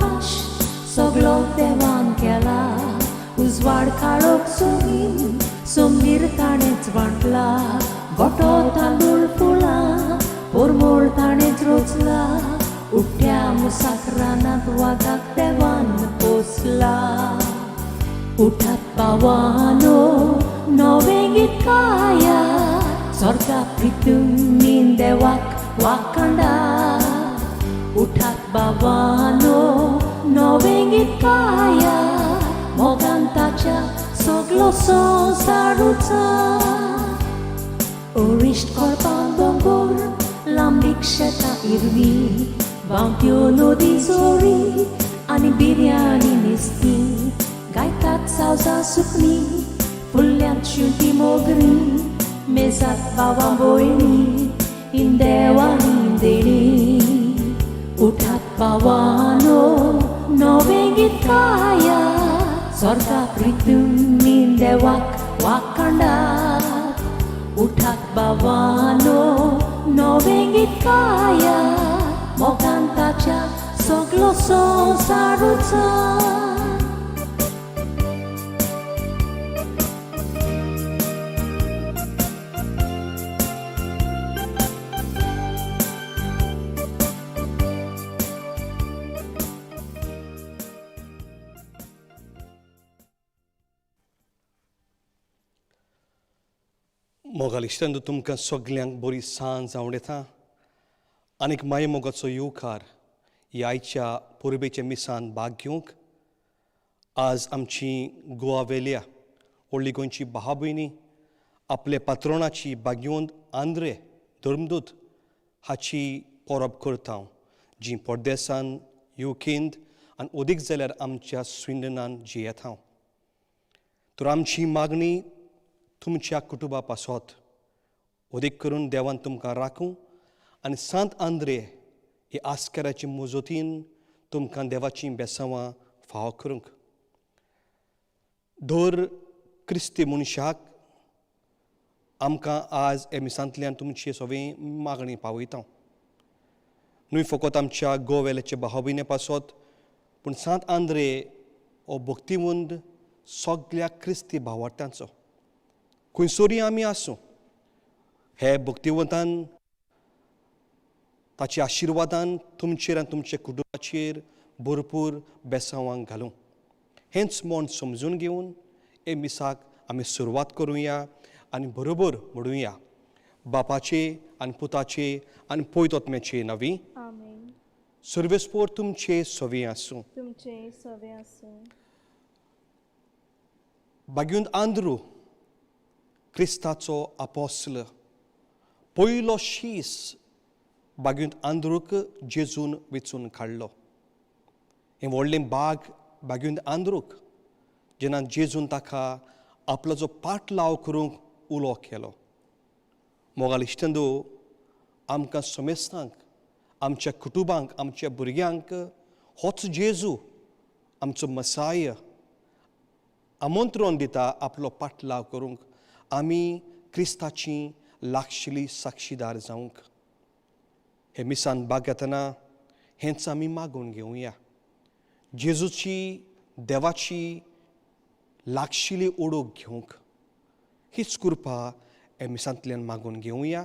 आकाश सगलो देवान केला. उजवाड काळोख जमीन सोमगीर ताणेंच वांटला. गोटो तांदूळ फुलां पोरमोळ ताणेंच रोचला. उठ्या मुसाक रानांत वागाक देवान पोसला. उठात पावानो नवें गीत गाया. स्वर्गा प्रितुमीन देवाक वाखांडा. उठात बाबानो नवें गीत गाया. मोगान ताच्या सगलो संवसारूचा. अरिश्ट करपां दोंगोर लांबीक शेतां इरवी. व्हांवत्यो नदी जोरी आनी बिर्याणी निस्ती. गायतात सावजां सुकणीं फुल्ल्यांत शेंवटी मोगरी. मेजात भावां भयणी ही देवाली देणी. उठात भावानो नवें गीत गाया. स्वर्गा प्रितुमीन देवाक वाखांडात. उठात भावानो नवें गीत गाया. मोगान ताच्या सगलो संवसारूचा. मोगाल इश्टांनो, तुमकां सगल्यांक बरी सांज जावन येता आनीक माये मोगाचो येवकार ह्या आयच्या परबेच्या मिसान भाग घेवंक. आज आमची गोवा वेल्या व्हडली गोंयची भाव भयणी आपल्या पात्रोणाची भाग्यवंत आंद्रे धर्मदूत हाची परब करता, जी परदेसान युकेंत आनी अदीक जाल्यार आमच्या स्विंडनान जियेता. तर आमची मागणी तुमच्या कुटुंबा पासत अदीक करून देवान तुमकां राखूं आनी सांत आंद्रे हे आस्काराचे मजतीन तुमकां देवाचीं बेसांवां फावो करूंक. दर क्रिस्ती मनशाक आमकां आज हे मिसांतल्यान तुमची सगळी मागणी पावयता, न्हय फकत आमच्या गोवेल्याच्या भाव भयणे पासत, पूण सांत आंद्रे हो भक्तिवंत सगल्या क्रिस्ती भावार्थ्यांचो. खंयसरूय आमी आसूं, हे भक्तिवंतान ताच्या आशिर्वादान तुमचेर आनी तुमच्या कुटुंबाचेर भरपूर बेसांवांक घालूं. हेंच मन समजून घेवन हे मिसाक आमी सुरवात करुया आनी बरोबर म्हणुया, बापाचे आनी पुताचे आनी पवित्र नवी. आमेन. सर्वेस्पोर तुमचे सवी आसूं. तुमचे सवे आसूं. बाग्यून आंद्रू क्रिस्ताचो आपोस्ल पयलो शीस बाग्यून आंद्रूक जेजून वेंचून काडलो. हें व्हडलें बाग बाग्यून आंद्रूक जेन्ना जेजून ताका आपलो जो पाटलाव करूंक उलो केलो. मोगाल इश्टंदू, आमकां समेस्तांक, आमच्या कुटुंबांक, आमच्या भुरग्यांक होच जेजू आमचो मसाय आमंत्रण दिता आपलो पाटलाव करूंक. आमी क्रिस्ताची लागशिली साक्षीदार जावंक हे मिसान भाग घेतना हेंच आमी मागून घेवया. जेजूची देवाची लागशिली ओडूक घेवंक हीच कृपा हे मिसांतल्यान मागून घेवया.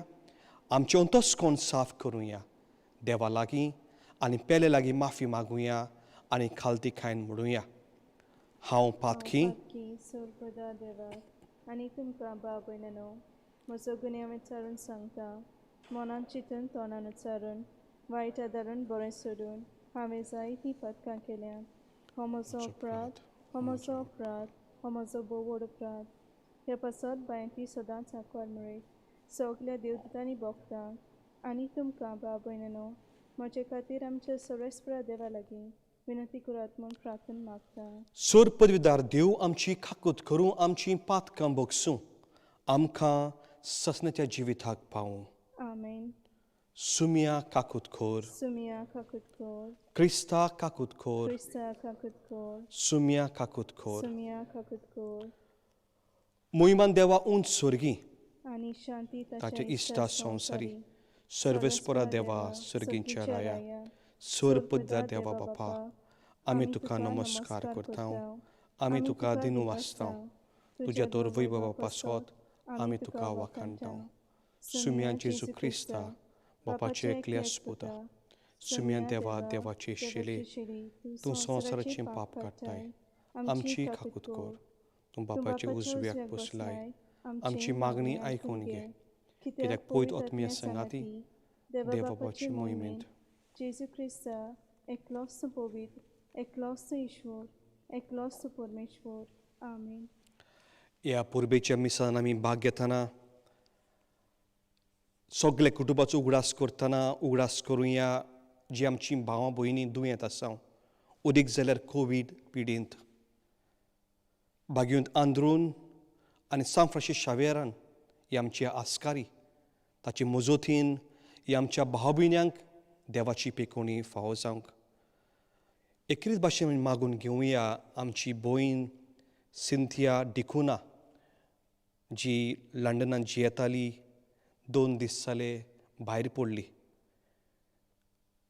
आमचें अंतस्कोण साफ करुया देवा लागीं आनी पेले लागीं माफी मागुया आनी खालती खायन म्हणुया, हांव पातकी सोरपदा देवाक आनी तुमकां भाव भयणांनो म्हजो गुन्यांव विचारून सांगता. मनान चिंतून तोंडान उच्चारून वायट आदारून बरें सोडून हांवें जायतीं पातकां केल्यात. हो म्हजो अपराध, हो म्हजो अपराध, हो म्हजो भोव व्हड अपराध. हे पासत बांयती सदांच आंकवार मेळयत सगल्या देवदूतांनी भोगतांक आनी तुमकां भाव भयणांनो म्हजे खातीर आमच्या सर्वेस्परा देवा लागीं विनंती करात म्हूण प्रार्थना मागता. सोर पदवीदार देव आमची खाकूत करूं, आमची पातकां भोगसूं, आमकां ससनाच्या जिविताक पावूं. आमेन. सुमिया काकूत खोर. सुमिया काकूत कोर. क्रिस्ता काकूत खोर. क्रिस्ता काकूत कोर. सुमिया काकूत खोर. सुमिया काकूत कोर. मोहिमान देवा उंच स्वर्गी आनी शांती ताचे इश्टा संवसारी. सर्वेस्परा देवा सर्गींच्या राया, सोर पदवीदार देवा बापा, आमी तुका नमस्कार करता, आमी तुका दिनू वाचता, तुज्या दर वैभवा पासत आमी तुका वाखाणटा. सुम्या जेजू क्रिस्ता बापाचे एकल्यास पुता, सुम्या देवा देवाचे शिले, तूं संवसाराचें पाप काडटाय, आमची काकूत कर. तूं बापाचे उजव्याक बसलाय, आमची मागणी आयकून घे, कित्याक पयत आत्म्या संगाती देव बापाची मोहिमेंत. जेजू क्रिस्ता एकलोच पवित्र, एकलोच ईश्वर, एकलोच परमेश्वर. आमेन. ह्या परबेच्या मिसान आमी भाग घेतना, सगळे कुटुंबाचो उगडास करतना उगडास करुया जी आमची भावां भयणी दुयेंत आसा, उदीक जाल्यार कोवीड पिडींत. बागीवंत आंद्रून आनी सांत फ्रांसीस शावेरान ही आमची आस्कारी, ताचे मजतीन ही आमच्या भाव भयण्यांक देवाची पेकोणी फावो जावंक. एकरीच भाशेन मागून घेवया आमची भयण सिंथिया डिकुना, जी लंडनान जियेताली, 2 दीस जाले भायर पडली.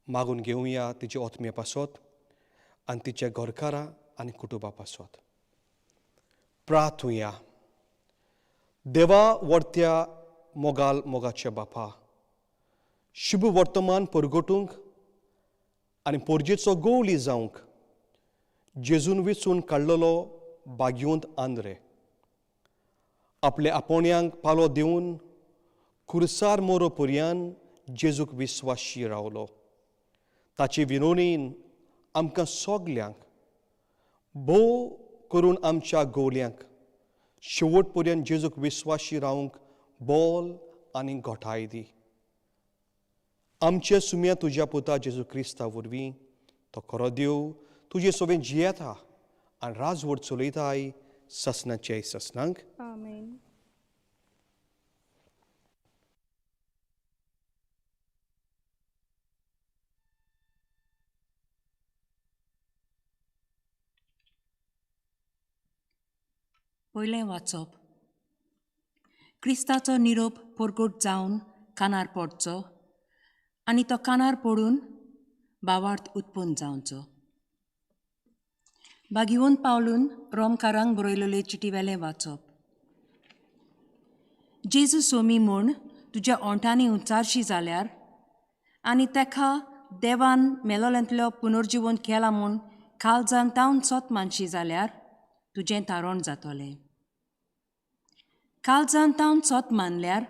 मागून घेवया तिचे आत्म्या पासत आनी तिच्या घरकारां आनी कुटुंबा पासत. प्रार्थुया. देवा वर्त्या मोगाल मोगाच्या बापा, शुभ वर्तमान परगटूंक आनी पोरजेचो गोवली जावंक जेजून वेचून काडलेलो बागयोंत आंद्रे आपल्या आपोण्यांक पालो दिवन कुरसार मोरो पर्यान जेजूक विस्वाशी रावलो. ताचे विनोणीन आमकां सगल्यांक भोव करून आमच्या गोवल्यांक शेवट पर्यंत जेजूक विस्वाशी रावंक बोल आनी घोटाय दी. आमचे सुम्या तुज्या पुता जेजू क्रिस्ता वरवीं तो खरो देव तुजे सोबेन जियेता आनी राजवट चलयताय ससनाचे ससनांक. आमेन. पयलें वाचप. क्रिस्ताचो निरोप परगट जावन कानार पडचो आनी तो कानार पडून भावार्थ उत्पन्न जावचो. बागिवन पावलून रोमकारांक बरयलेले चिटी वेलें वाचप. जेजू सोमी म्हूण तुज्या ओंठांनी उच्चारशी जाल्यार आनी तेका देवान मेलोल्यांतलो पुनर्जिवन केला म्हूण काळजान तावन सत मानशी जाल्यार तुजें तारण जातलें. काळजान तावन सत मानल्यार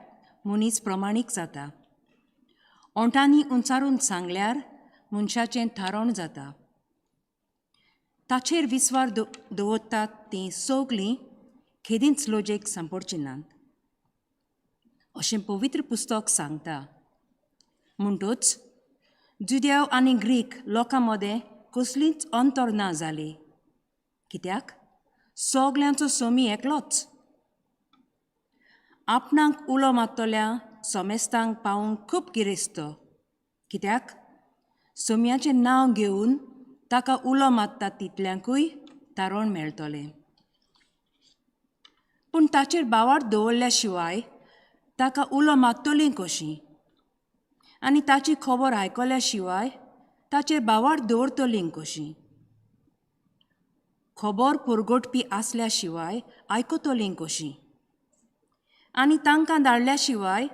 मनीस प्रमाणीक जाता. ओंठांनी उंचारून सांगल्यार मनशाचें थारण जाता. ताचेर विस्वार दवरतात तीं सगलीं खेदींच लोजेक सांपडची नात अशें पवित्र पुस्तक सांगता. म्हणटूच जुद्याव आनी ग्रीक लोकां मदें कसलीच अंतर ना जाली, कित्याक सगल्यांचो सोमी एकलोच. आपणाक उलो मारतल्या सोमेस्तांक पावूंक खूब गिरेस्त, कित्याक सोम्याचें नांव घेवन ताका उलो मारता तितल्यांकूय तारण मेळटलें. पूण ताचेर बावार दवरल्या शिवाय ताका उलो मारतलीं कशीं आनी ताची खबर आयकल्या शिवाय ताचेर बावार दवरतलीं कशीं? खबर पुरगोटपी आसल्या शिवाय आयकतलीं कशीं आनी तांकां धाडल्या शिवाय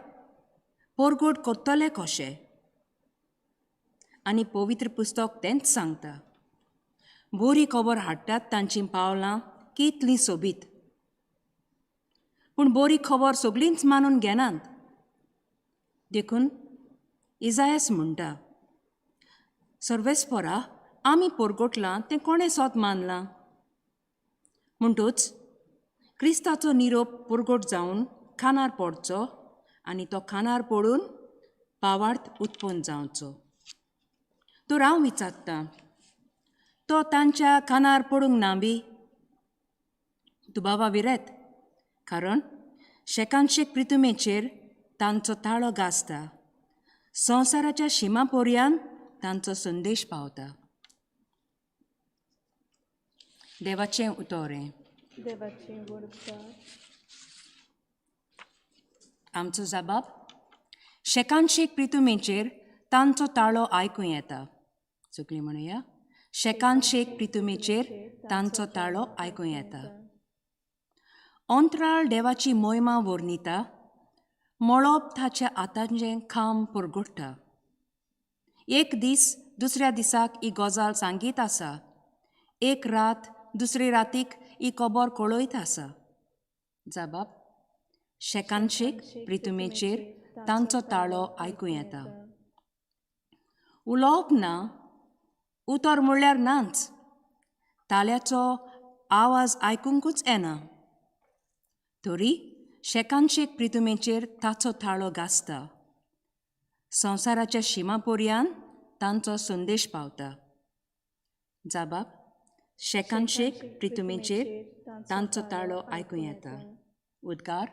परगोट करतले कशे? आनी पवित्र पुस्तक तेंच सांगता, बरी खबर हाडटात तांचीं पावलां कितलीं सोबीत, पूण बरी खबर सगळींच मानून घेनात. देखून इजायस म्हणटा, सर्वेस्परा आमी परगटलां तें कोणें सोत मानलां? म्हणटूच क्रिस्ताचो निरोप परगट जावन खानार पडचो आनी तो खानार पडून पावार्थ उत्पन्न जावचो. तर हांव विचारतां, तो तांच्या कानार पडूंक ना बी? दुबावा विरेत, कारण शेकानशेक प्रितुमेचेर तांचो ताळो गाजता, संवसाराच्या शिमा पोरयान तांचो संदेश पावता. देवाचें उतोरें. देवाचें वरदान. आमचो जबाब, शेकानशेक प्रितुमेचेर तांचो ताळो आयकूं येता. सगळीं म्हणुया, शेकानशेक प्रितुमेचेर तांचो ताळो आयकूं येता. अंतराळ देवाची मोहिमा वर्णिता, मळब ताच्या हातांचें काम परगट्टा. एक दीस दुसऱ्या दिसाक ही गजाल सांगीत आसा, एक रात दुसरे रातीक ही खबर कळयत आसा. जाबाब, शेकानशेक प्रितुमेचेर तांचो ताळो आयकूं येता. उलोवप ना, उतर म्हणल्यार नाच, ताळ्याचो आवाज आयकुंकूच येना, तरी शेकानशेक प्रितुमेचेर ताचो ताळो गाजता. संवसाराच्या शिमा पर्यान तांचो संदेश पावता. जाबाब, शेकानशेक प्रितुमेचेर तांचो ताळो आयकूं येता. उद्गार,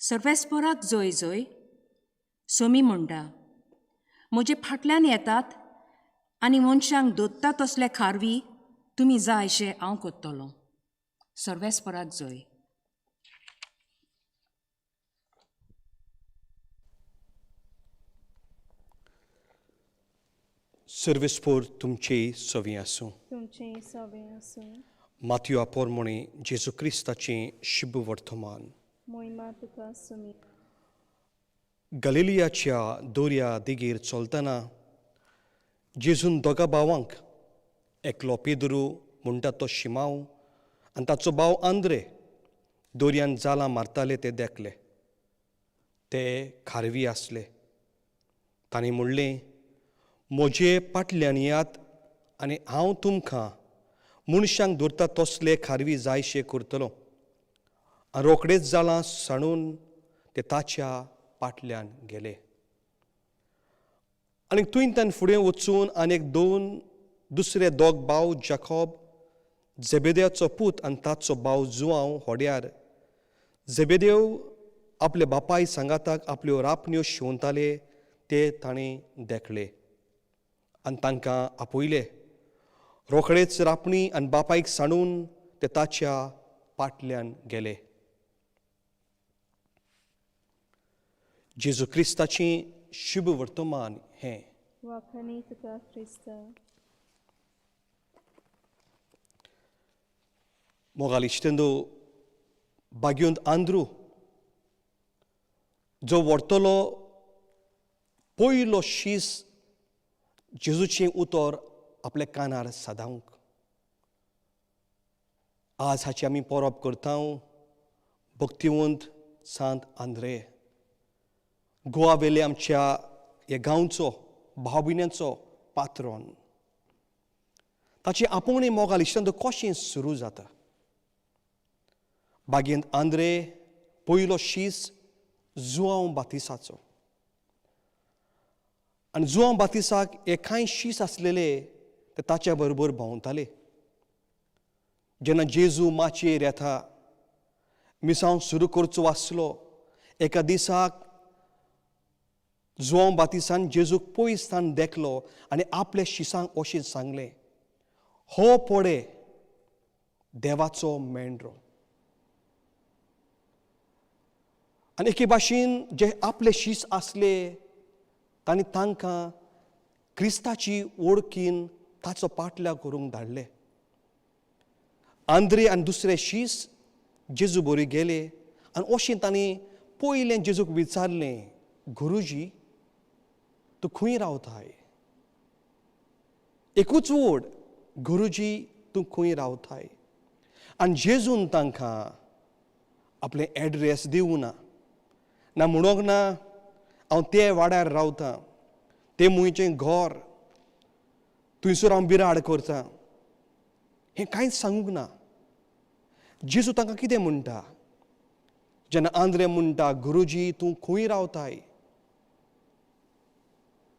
सर्वेस्पोराक जय जय. सोमी म्हणटा, म्हजे फाटल्यान येतात आनी मनशांक दोत्ता तसले खारवी तुमी जायशे हांव कोत्तलो. सर्वेस्पोराक जय. सर्वेस्पोर तुमचे सवी आसूं. तुमचें सवें आसूं. मातयो पोरमोणे जेजू क्रिस्ताचें शुभ वर्तमान. मोहिमा तुका सुमी. गलिलियाच्या दोर्या देगेर चलतना जेजून दोगा भावांक, एकलो पेद्रू म्हणटा तो शिमाव आनी ताचो भाव आंद्रे, दोर्यान जालां मारताले ते देखले. ते खारवी आसले. तांणी म्हणलें, म्हजे पाटल्यान येयात आनी हांव तुमकां मनशांक धरता तसले खारवी जायशे करतलो. आनी रोखडेच जालां सांडून ते ताच्या पाटल्यान गेले. आनी थंयच्यान फुडें वचून आनी एक दोन दुसरे दोग भाव जाकोब जेबेदेवाचो पूत आनी ताचो भाव जुआंव होड्यार जेबेदेव आपले बापाय सांगाताक आपल्यो रापण्यो शिंवताले ते ताणें देखले आनी तांकां आपयले. रोखडेच रापणी आनी बापायक सांडून ते ताच्या पाटल्यान गेले. जेजू क्रिस्ताचें शुभ वर्तमान हें. वाखाणी तुका क्रिस्ता. मोगाल इश्टेंदो, बाग्योंत आंद्रू जो व्हरतलो पयलो शीस जेजूचें उतर आपल्या कानार सादावंक. आज हाची आमी परब करता. भक्तिवंत सांत आंद्रे, गोवा वेले आमच्या ह्या गांवचो भाव भयण्यांचो पात्रोन. ताची आपोवणी मोगाल इश्टांत कशें सुरू जाता. बागेंत आंद्रे पयलो शीस जुआंव बातिसाचो आनी जुआंव बातिसाक हे कांय शीस आसलेले ते ताच्या बरोबर भोंवताले. जेन्ना जेजू माचयेर येता मिसांव सुरू करचो आसलो, एका दिसाक जुआंव बातिसान जेजूक पयस देखलो आनी आपल्या शिसांक अशें सांगलें, हो पडे देवाचो मेंढरो. आनी एके भाशेन जे आपले शीस आसले तांणी तांकां क्रिस्ताची ओळखीन ताचो पाटल्या करूंक धाडले. आंद्रे आनी दुसरे शीस जेजू बरी गेले आनी अशें तांणी पयलें जेजूक विचारलें, गुरुजी तूं खंय रावताय? एकूच वर्ड, गुरुजी तूं खंय रावताय? आनी जेजून तांकां आपलें एड्रेस दिवं ना, ना म्हणूंक ना हांव ते वाड्यार रावतां, तें मुंयचें घर, थंयसर हांव बिराड करतां, हें कांयच सांगूंक ना. जेजू तांकां कितें म्हणटा? जेन्ना आंद्रे म्हणटा, गुरुजी तूं खंय रावताय?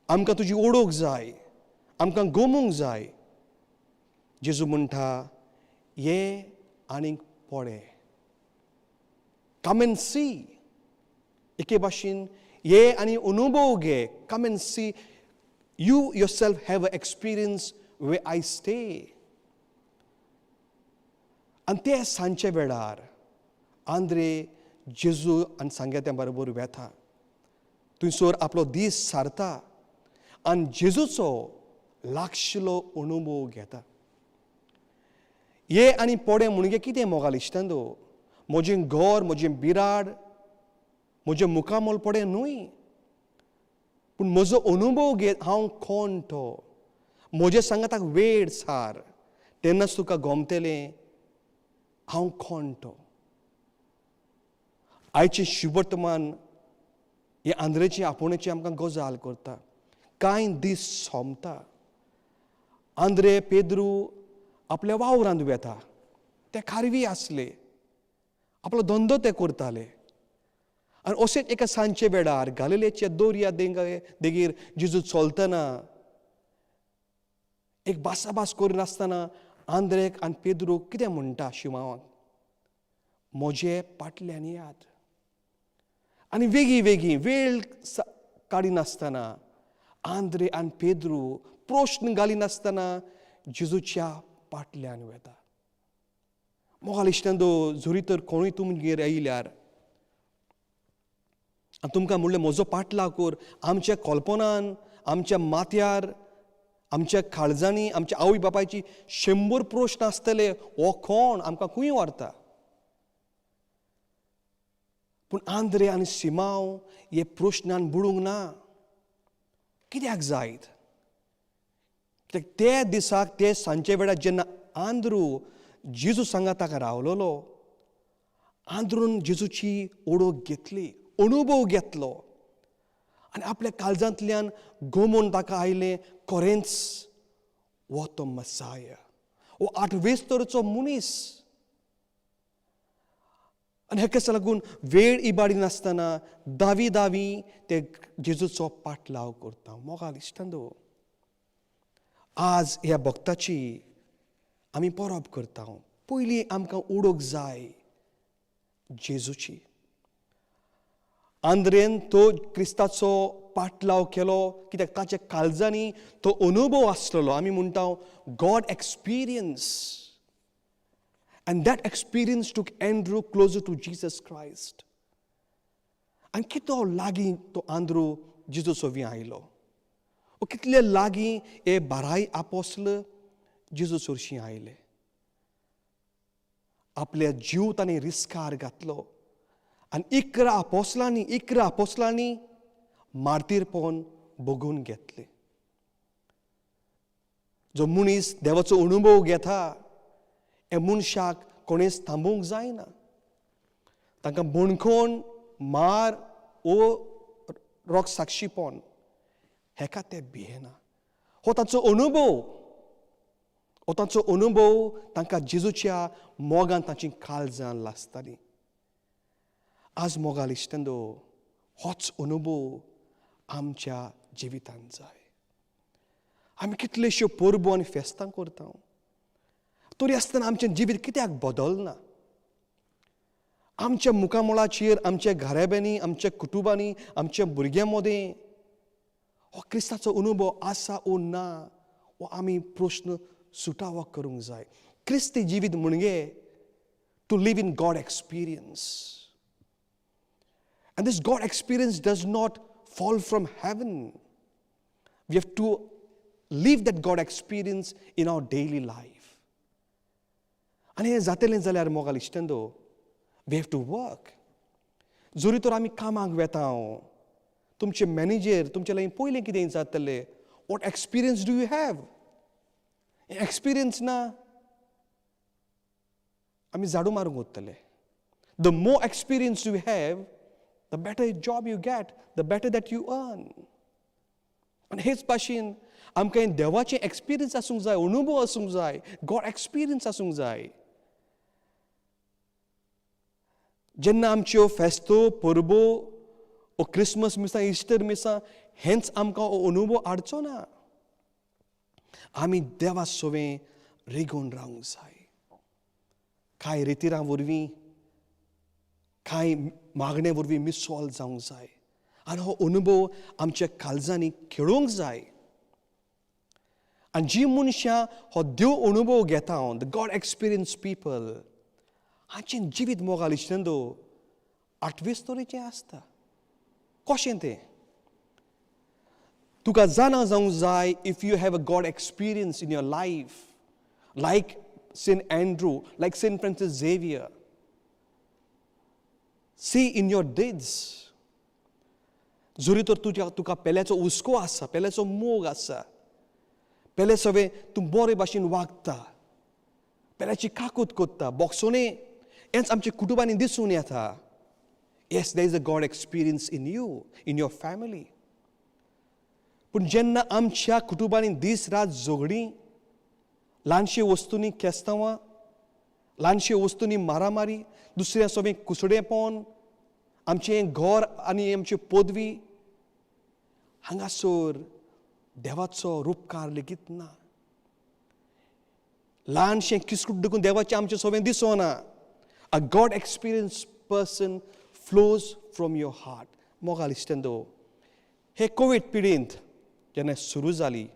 आमकां तुजी ओळख जाय, आमकां गोमूंक जाय. जेजू म्हणटा, ये आनीक पळय, कम एंड सी. एके भाशेन ये आनी अनुभव घे, come and see, you yourself have a experience where I stay. आनी ते सांजच्या वेळार आंद्रे जेजू आनी सांग्यात्या बरोबर वेता, थंयसर आपलो दीस सारता आनी जेजूचो लागशिलो अणभव घेता. ये आनी पोडें म्हणगे कितें मोगाल इश्टांनो, म्हजें घर, म्हजें बिराड, म्हजें मुखामोल पोडें न्हय, पूण म्हजो अनुभव घेत हांव कोण तो, म्हजे सांगाताक वेळ सार, तेन्नाच तुका गोमतेलें हांव कोण तो. आयचें शुभवर्तमान हे आंद्रेची आपोवण्याची आमकां गजाल करता. कांय दीस सोंपता, आंद्रे पेद्रू आपल्या वावरांत वेता, ते खारवी आसले, आपलो धंदो ते करताले. आनी अशेंच एका सांजचे वेळार गालिलेच्या दोर्या देगेर जेजू चलतना एक भासाभास करिनासतना आंद्रेक आनी पेद्रूक कितें म्हणटा शिमांवाक, म्हजे पाटल्यान याद. आनी वेगीं वेगीं वेळ काडिनासतना आंद्रे आनी पेद्रू प्रश्न घालिनासतना जेजूच्या पाटल्यान वेता. मोगाल इश्टांनो, जरी तर कोणूय तुमगेर आयल्यार आनी तुमकां म्हणलें म्हजो पाटलाव कर, आमच्या कल्पनान, आमच्या माथ्यार, आमच्या काळजांनी, आमच्या आवय बापायची 100 प्रश्न आसतले, हो कोण, आमकां खंय व्हरता. पूण आंद्रे आनी सिमांव हे प्रश्नान बुडूंक ना. कित्याक जायत? कित्याक ते दिसाक ते सांजचे वेळार जेन्ना आंद्रू जेजू सांगाताक रावलोलो, आंद्रून जेजूची ओळख घेतली, अनुभव घेतलो आनी आपल्या काळजांतल्यान गोमून ताका आयलें, खरेंच हो तो मसाया, हो आठवेस्तरचो मनीस. आनी हेकाच लागून वेळ इबाडी नासतना दावी दावी ते जेजूचो पाटलाव करता. मोगाल इश्टांनो, आज ह्या भक्ताची आमी परब करता. पयलीं आमकां ओळख जाय जेजूची. आंद्रेन तो क्रिस्ताचो पाटलाव केलो कित्याक ताच्या काळजांनी तो अनुभव आसलेलो. आमी म्हणटा God experience, and that experience took Andrew closer to Jesus Christ. आनी कितलो लागीं तो आंद्रू जेजू सोवी आयलो, कितले लागीं हे बाराय आपोस्ल जेजू सरशीं आयले. आपल्या जीव ताणें रिस्कार घातलो आनी 11 आपोस्लांनी मार्तीरपण भोगून घेतलें. जो मनीस देवाचो अनुभव घेता हे मनशाक कोणेच थांबोवंक जायना. तांकां बणखण, मार ओ रोग साक्षीपण हेका ते भियेना. हो तांचो अनुभव, हो तांचो अनुभव तांकां जेजूच्या मोगान तांची काळजां लासतालीं. आज मोगाल इश्टांनो, होच अनुभव आमच्या जिवितांत जाय. आमी कितल्योश्यो परबो आनी फेस्तां करता, तरी आसतना आमचें जिवीत कित्याक बदलना? आमच्या मुखामळाचेर, आमच्या घराब्यांनी, आमच्या कुटुंबांनी, आमच्या भुरग्यां मदें हो क्रिस्ताचो अनुभव आसा ओ ना, हो आमी प्रश्न सुटावो करूंक जाय. क्रिस्ती जिवीत म्हणजे to live in God experience. And this God experience does not fall from heaven. We have to live that God experience in our daily life. आनी हें जातलें जाल्यार मोगाल इश्टांनो, we have to work. जरी तर आमी कामाक वेता, तुमचे मॅनेजर तुमचे लागीं पयलें कितें जातलें, what experience do you have? Experience ना, आमी झाडू मारूंक वतले. The more experience you have, the better job you get, the better that you earn. आनी हेच भाशेन आमकां देवाचें एक्सपिरियन्स आसूंक जाय, अनुभव आसूंक जाय, गॉड एक्सपिरियन्स आसूंक जाय. जेन्ना आमच्यो फेस्तो, परबो, ओ क्रिसमस मिसां, इस्टर मिसां, हेंच आमकां अनुभव हाडचो ना. आमी देवा सोवें रिगोवन रावंक जाय. कांय रितिरां वरवीं, कांय मागणे वरवीं मिसॉल जावंक जाय आनी हो अनुभव आमच्या काळजांनी खेळोवंक जाय. आनी जी मनशां हो देव अनुभव घेता, the God experience people, हांचें जिवीत मोगाल इश्टांनो आठवेच तरेचें आसता. कशें तें? तुका जाणा जावंक जाय, if you have a God experience in your life, like Saint Andrew, like Saint Francis Xavier, see in your deeds. जरी तर तुज्या तुका पेल्याचो हुस्को आसा, पेल्याचो मोग आसा, पेले सगळें तूं बरे भाशेन वागता, पेल्याची काकूत कोत्ता, बोगसोने हेंच आमच्या कुटुंबांनी दिसून येता. Yes, there is a God experience in you, in your family. पूण जेन्ना आमच्या कुटुंबांनी दीस रात झगडीं, ल्हानशे वस्तूंनी केस्तांवां, ल्हानशे वस्तूंनी मारामारी, दुसऱ्या सगळें कुसडेपण, आमचें घर आनी आमची पदवी, हांगासर देवाचो रुपकार लेगीत ना. ल्हानशें किस्कूट देखून देवाचें आमचें सगळें दिसना. A God experience person flows from your heart. मोगाल इश्टेंदो, हे कोवीड पिडींत जेन्ना सुरू जाली,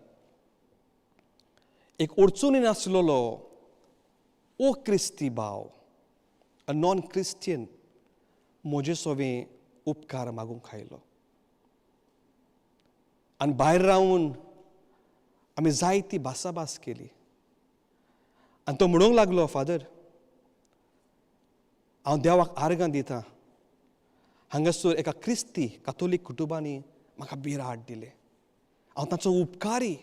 एक अडचणीन आसलेलो ओ क्रिस्ती भाव, अ नॉन क्रिस्टियन, म्हजे सवें उपकार मागूंक आयलो आनी भायर रावन आमी जायती भासाभास केली आनी तो म्हणूंक लागलो, फादर, हांव देवाक आर्गां दिता, हांगासर एका क्रिस्ती कातोलीक कुटुंबांनी म्हाका बिराड दिलें, हांव तांचो उपकारी,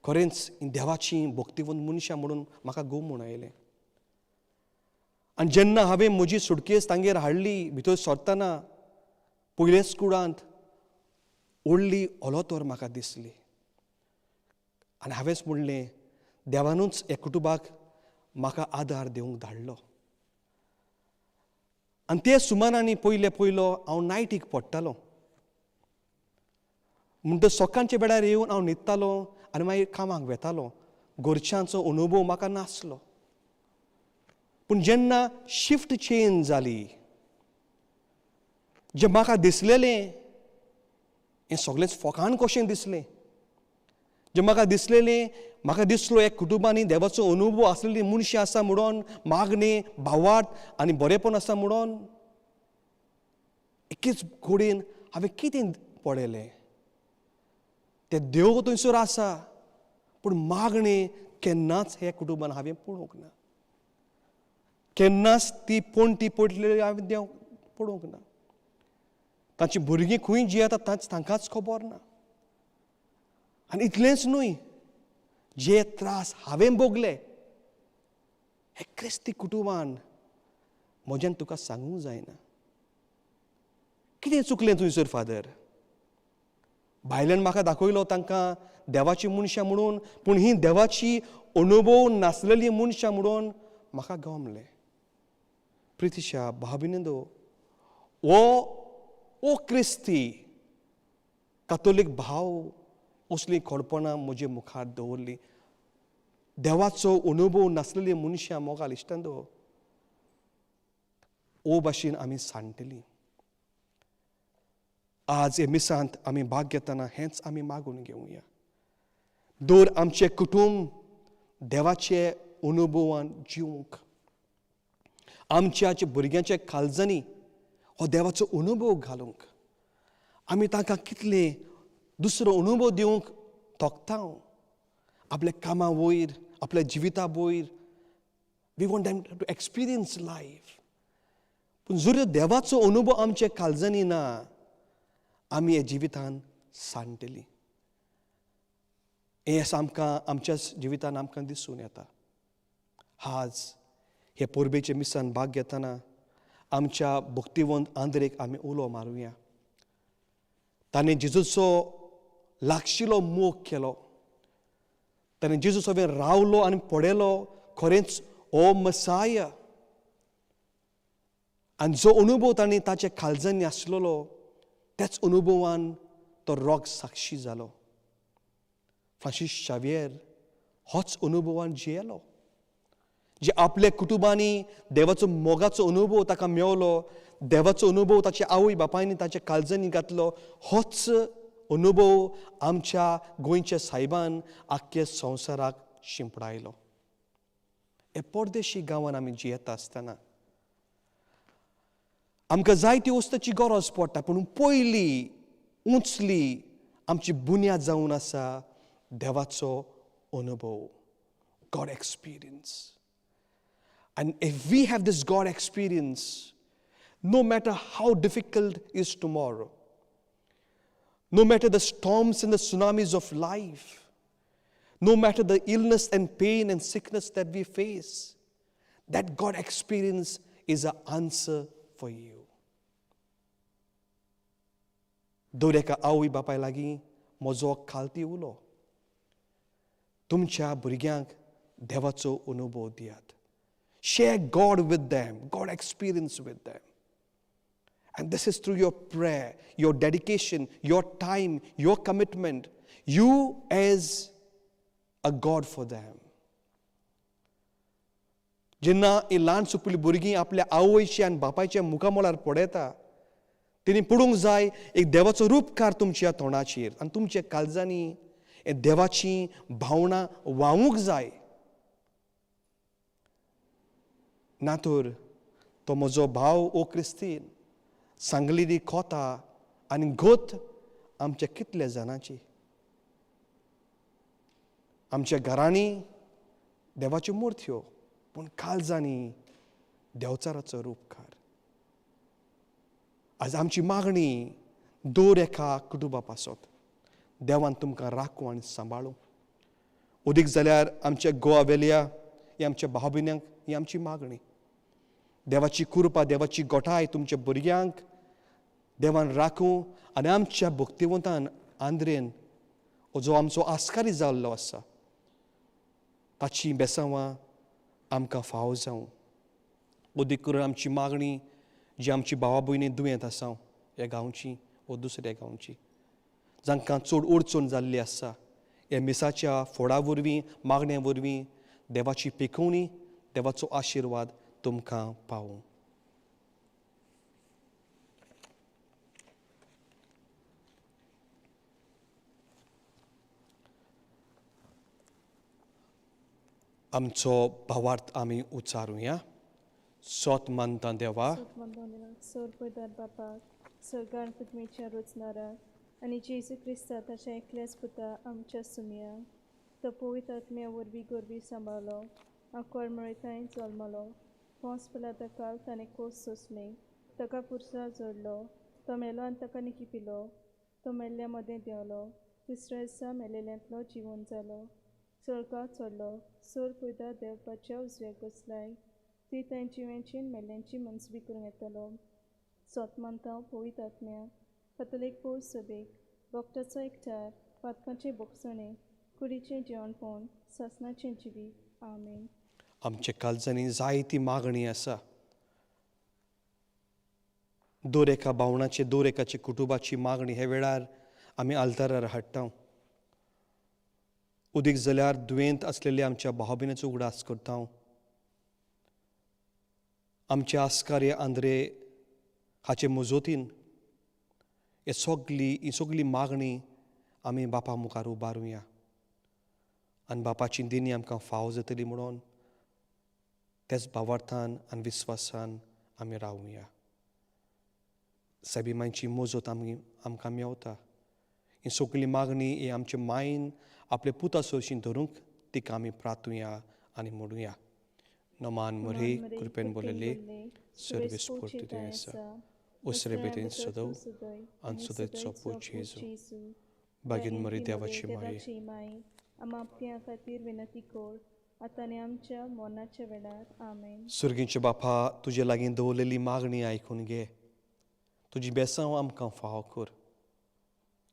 खरेंच देवाची भक्तिवंत मनशां म्हणून म्हाका गो म्हूण आयलें. आनी जेन्ना हांवें म्हजी सुटकेस तांगेर हाडली, भितर सरतना पयलेच कुडांत व्हडली ओलोतोर म्हाका दिसली आनी हांवेंच म्हणलें, देवानूच ह्या कुटुंबाक म्हाका आदार दिवंक धाडलो. आनी ते सुमारांनी पयले पयलो हांव नायटीक पडटालो, म्हणटच सकाळच्या वेळार येवन हांव न्हिदतालो आनी मागीर कामाक वेतालो. घरच्यांचो अनुभव म्हाका नासलो. पूण जेन्ना शिफ्ट चेंज जाली, जें म्हाका दिसलेलें हें सगळेंच फोकाण कशें दिसलें. जें म्हाका दिसलेलें, म्हाका दिसलो एक कुटुंबांनी देवाचो अनुभव आसलेली मनशां आसा म्हणून, मागणें, भावार्थ आनी बरेंपण आसा म्हणून, एकेच कडेन हांवें कितें पळयलें, तें देव थंयसर आसा, पूण मागणें केन्नाच ह्या कुटुंबान हांवें पळोवंक ना, केन्नाच ती पणटी पडलेली हांवें देव पळोवंक ना. तांची भुरगीं खंय जियेतात तांकांच खबर ना. आनी इतलेंच न्हय, जे त्रास हांवें भोगले हे क्रिस्ती कुटुंबान म्हज्यान तुका सांगूंक जायना. कितें चुकलें थंयसर फादर? भायल्यान म्हाका दाखयलो तांकां देवाची मनशां म्हणून, पूण ही देवाची अनुभव नासलेली मनशां म्हणून म्हाका गमलें. प्रितिशा भाबिनंदो, ओ क्रिस्ती कातोलीक भाव असलीं खडपणां म्हजे मुखार दवरलीं. देवाचो अनुभव नासलेली मनशां मोगाल इश्टांदो, ओ भाशेन आमी सांडटलीं. आज हे मिसांत आमी भाग घेतना हेंच आमी मागून घेवया, दर आमचें कुटुंब देवाचे अनुभवान जिवंक, आमच्या भुरग्यांच्या काळजांनी हो देवाचो अनुभव घालूंक, आमी तांकां कितले दुसरो अनुभव दिवंक तोखता, आपल्या कामा वयर, आपल्या जिविता वयर. We want them to experience life. पूण जर देवाचो अनुभव आमच्या काळजांनी ना, आमी ह्या जिवितान सांडटलीं. हें आमकां आमच्या जिवितान आमकां दिसून येता. आज हे परबेचे मिसान भाग घेतना आमच्या भक्तिवंत आंद्रेक आमी उलो मारुया. ताणें जेजूचो लागशिलो मोग केलो, ताणें जेजू सवें रावलो आनी पळयलो, खरेंच ओ मसाय. आनी जो अनुभव ताणें ताच्या काळजांनी आसलेलो त्याच अनुभवान तो रोग साक्षी जालो. फ्रांसीस शावियर होच अनुभवान जियेलो, जे आपल्या कुटुंबांनी देवाचो मोगाचो अनुभव ताका मेवलो, देवाचो अनुभव ताच्या आवय बापायनी ताच्या काळजांनी घातलो, होच अनुभव आमच्या गोंयच्या सायबान आख्ख्या संवसाराक शिंपडायलो. हे परदेशी गांवान आमी जियेता आसतना आमकां जायती वस्तूची गरज पडटा, पूण पयली उंचली आमची बुन्याद जावन आसा देवाचो अनुभव, God experience. And if we have this God experience, no matter how difficult is tomorrow, no matter the storms and the tsunamis of life, no matter the illness and pain and sickness that we face, that God experience is an answer for you. दर एका आवय बापाय लागीं म्हजो खालती उलो, तुमच्या भुरग्यांक देवाचो अनुभव दियात. Share God with them, God experience with them. And this is through your prayer, your dedication, your time, your commitment. You as a God for them. जेन्ना ही ल्हान सुपुल्ली भुरगीं आपल्या आवयच्या आनी बापायच्या मुखामळार पळयता, तेणी पडूंक जाय एक देवाचो रूपकार तुमच्या तोंडाचेर आनी तुमच्या काळजांनी हे देवाची भावना व्हांवूंक जाय. ना तर तो म्हजो भाव ओ क्रिस्तीन सांगलेली कोता आनी गोत आमच्या कितल्या जाणांची. आमच्या घरांनी देवाच्यो मुर्त्यो, पूण काळजांनी देवचाराचो रूपकार. आज आमची मागणी दर एका कुटुंबा पासत देवान तुमकां राखूं आनी सांबाळूं. उदीक जाल्यार आमच्या गोवा वेल्या ही आमच्या भाव भयण्यांक ही आमची मागणी. देवाची कृपा, देवाची गोठाय तुमच्या भुरग्यांक देवान राखूं आनी आमच्या भक्तिवंतान आंद्रेन जो आमचो आस्कारी जाल्लो आसा ताची बेसांवां आमकां फावो जावं. उदीक करून आमची मागणी जी आमची भावा भयणी दुयेंत आसा ह्या गांवची वो दुसऱ्या गांवची, जांकां चड अडचण जाल्ली आसा, ह्या मिसाच्या फोडा वरवीं, मागण्या वरवीं देवाची पिकोवणी, देवाचो आशिर्वाद तुमकां पावूं. आमचो भावार्थ आमी उच्चारुया. सोत मानता देवा, सोरपदार बापाक, स्वर्गान पृथ्वीच्या रोचणाराक आनी जेजू क्रिस्ता ताच्या एकल्याच पुता आमच्या सुमया, तो पवित्र आत्म्या वरवीं गोरवी सांबाळलो, आंकवार मळतांय जल्मलो, पोंस पिलाता काल ताणें कोस सोंसले, ताका पुरसा जोडलो, तो मेलो आनी ताका निकिपिलो, तो मेल्ल्या मदें देंवलो, तिसऱ्या दिसा मेलेल्यांतलो जिवन जालो, स्वर्गाक चडलो, सोर पयदा देवपाच्या उजव्याक बसलाय, ती तांची जिव्यांची मेल्ल्यांची मनसबी करूंक येतलो. सोत मानता पवित्र आत्म्या, कथोलीक पौज सभेक, भक्ताचो एकठार, पातकांचे भोगसणे, कुडीचें जेवणपण, सासणाचें जिवीत. आमेन. आमच्या काळजांनी जायती मागणी आसा. दर एका भावणाचे, दर एकाचे कुटुंबाची मागणी हे वेळार आमी आल्तारार हाडटा. उदीक जाल्यार दुयेंत आसलेल्या आमच्या भाव भयणीचो उगडास करता. आमचे आस्कार्य आंद्रे हाचे मजतीन हे सगली ही सगली मागणी आमी बापा मुखार उबारुया आनी बापाची दिनी आमकां फावो जातली म्हणून त्याच भावार्थान आनी विस्वासान आमी रावुया. सायबी मांयची मजत आमी आमकां मेवता. ही सगली मागणी ही आमचे मायन आपले पुता सरशीं धरूंक तिका आमी प्रातुया आनी म्हणुया. नमान मरे कृपेन बोलले सर्वीस पुरती आसा उसरे बेतीन सदव आनी सदैचो पूत जेजू बागीन मरी देवाची माई आमच्या खातीर विनंती कर आतां आनी आमच्या मरणाच्या वेळार. आमेन. सुर्गींचे बापा, तुजे लागीं दवरलेली मागणी आयकून घे. तुजी बेसांव आमकां फावो कर.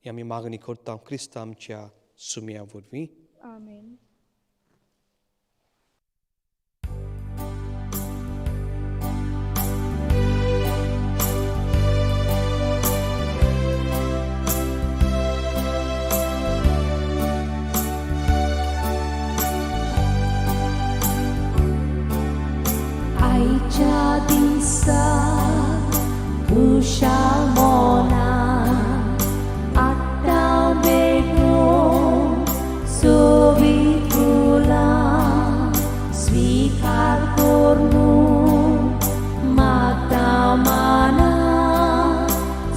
ही आमी मागणी करता क्रिस्त आमच्या सुमया वरवीं. आमेन. आयच्या दिसा खुशाल मनान आतां बेगोन सोबीत फुलां स्विकार करून मागता माना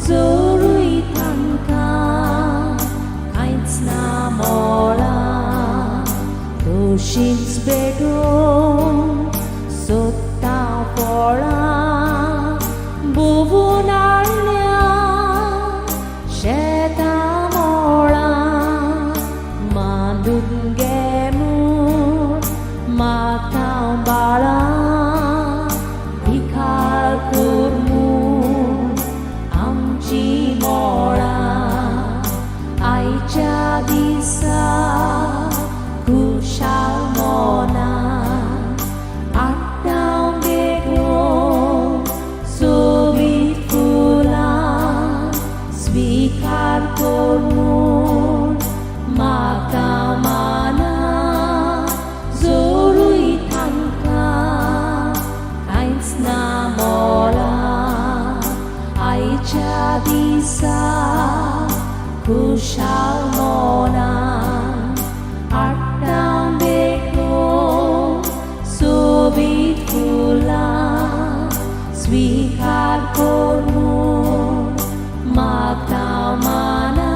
जोरूय तांकां मोळां भोंवून हाडल्या शेतां मोळां मांदून गे म्हूण मागता बाळां भिकार कर म्हूण आमची मोळां आयच्या दिसा खुशाल मनान आट्टां बेगोन सोबीत फुलां स्वीकार कर म्हूण मागता माना जोरूय तांकां कांयच ना मोलां आयच्या दिसा खुशाल मनान आट्टां बेगोन सोबीत फुलां स्वीकार कर म्हूण मागता माना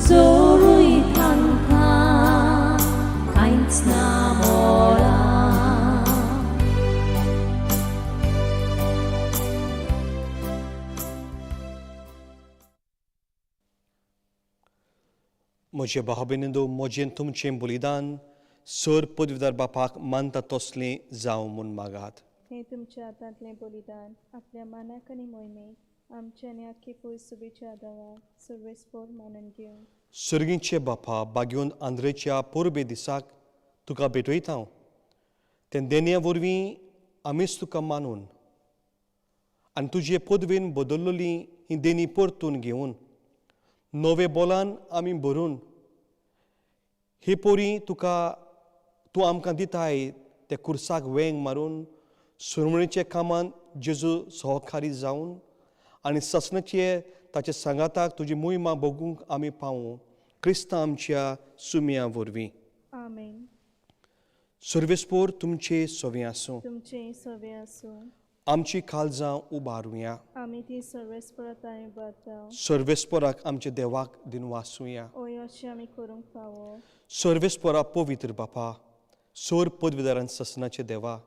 जोरूय तांकां कांयच ना मोलां. म्हजे भाव भयणींनो म्हजें तुमचें बलिदान सर पदवीदार बापाक मानता तसलें जावं म्हूण मागात. हें तुमच्या हातांतलें बलिदान आपल्या मानाक आनी मोहिमेक आमच्या आनी आख्खी पयस सुबेच्या आदाराक सर्वेस्पोर मानून घेवं. सर्गीचे बापा, बागेवन आंद्रेच्या परबे दिसाक तुका भेटयता हांव. ते देणया वरवीं आमीच तुका मानून आनी तुजे पदवेन बदल्लोली ही देणी परतून घेवन नवे बोलान आमी भरून हे पोरी तुका तूं आमकां दिताय त्या कुर्साक वेंग मारून सुरमणीच्या कामान जेजू सहकारी जावन आनी ससनाचे ताच्या सांगाताक तुजी मोहिमा भोगूंक आमी पावूं, क्रिस्तांव आमच्या सुमया वरवीं. आमेन. सर्वेस्पोर तुमचे सवे आसूं. तुमचें सवे आसूं. आमची काळजां उबारुया. आमी ती सर्वेस्परा तांय उबारता. सर्वेस्पोराक आमच्या देवाक दिनवासुया. ओय अशें आमी करूंक फावो. सर्वेस्पोरा पवित्र बापा, सोर पदवीदारान ससनाचे देवा,